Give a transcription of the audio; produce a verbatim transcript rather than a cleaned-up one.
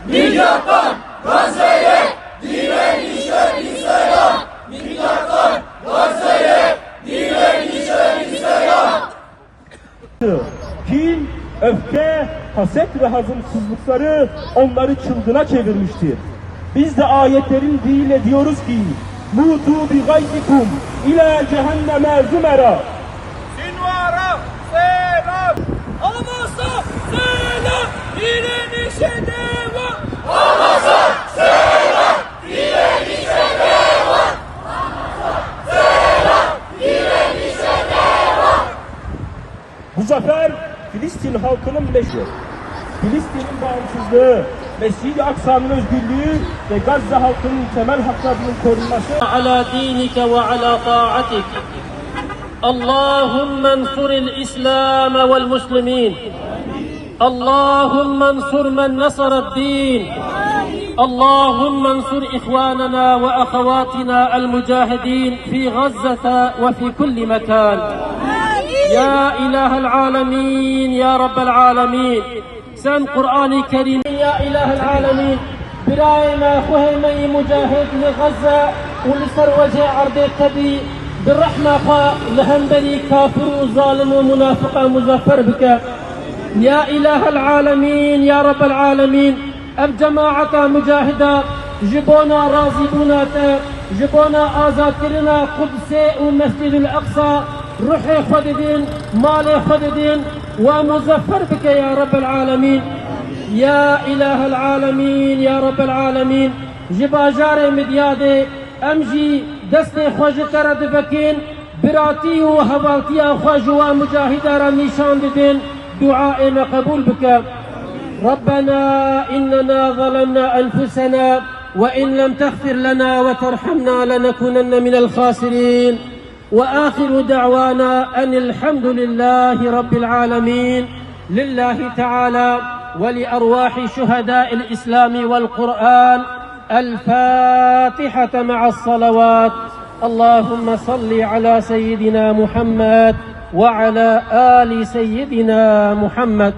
Midyat'tan Gazze'ye direnişe bir selam. Midyat'tan Gazze'ye direnişe bir selam. Kin, öfke, haset ve hazımsızlıkları onları çılgına çevirmiştir. Biz de ayetlerin diliyle diyoruz ki, "Mutu bi gayzikum ila cehenneme zümera." Sinvara selam. Hamas'a selam. Direnişe devam. Hamas'a selam. Direnişe devam. Hamas'a selam. Direnişe devam. Bu zafer Filistin halkının meşru. Filistin'in bağımsızlığı, Mescid-i Aksa'nın özgürlüğü ve Gazze halkının temel haklarının korunması. على دينك وعلى طاعتك. اللهم انصر الإسلام والمسلمين. اللهم انصر من نصر الدين. اللهم انصر إخواننا وأخواتنا المجاهدين في غزة وفي كل مكان. يا إله العالمين، يا رب العالمين. Sen Kur'an-ı Kerim. Ya İlahel Alemin, birayê me, xwehê me yî mucahid li Gazze û li ser wecihê erdê te bî, bi rehma xwe li hemberî kafir û zalim û munafiqan muzaffer bike. Ya İlahel Alemin, ya Rabbel Alemin, ev cemaeta mucahida ji bona razîbûna te, ji bona azadkirina Qudsê û Mescîdul Eqsa, ruhê xwe didin, malê xwe didin, we muzeffer bike ya Rabbel Alemîn. Ya Îlahel Alemîn, ya Rabbel Alemîn, ji bajarê Midyadê em jî destê xwe ji te re divekin, biratî û hevaltiya xwe ji we mucahîda re nîşan didin, duayê me qebûl bike. ربنا إننا ظلمنا أنفسنا وإن لم تغفر لنا وترحمنا لنكونن من الخاسرين. وآخر دعوانا أن الحمد لله رب العالمين، لله تعالى ولأرواح شهداء الإسلام والقرآن. الفاتحة مع الصلوات. اللهم صل على سيدنا محمد وعلى آل سيدنا محمد.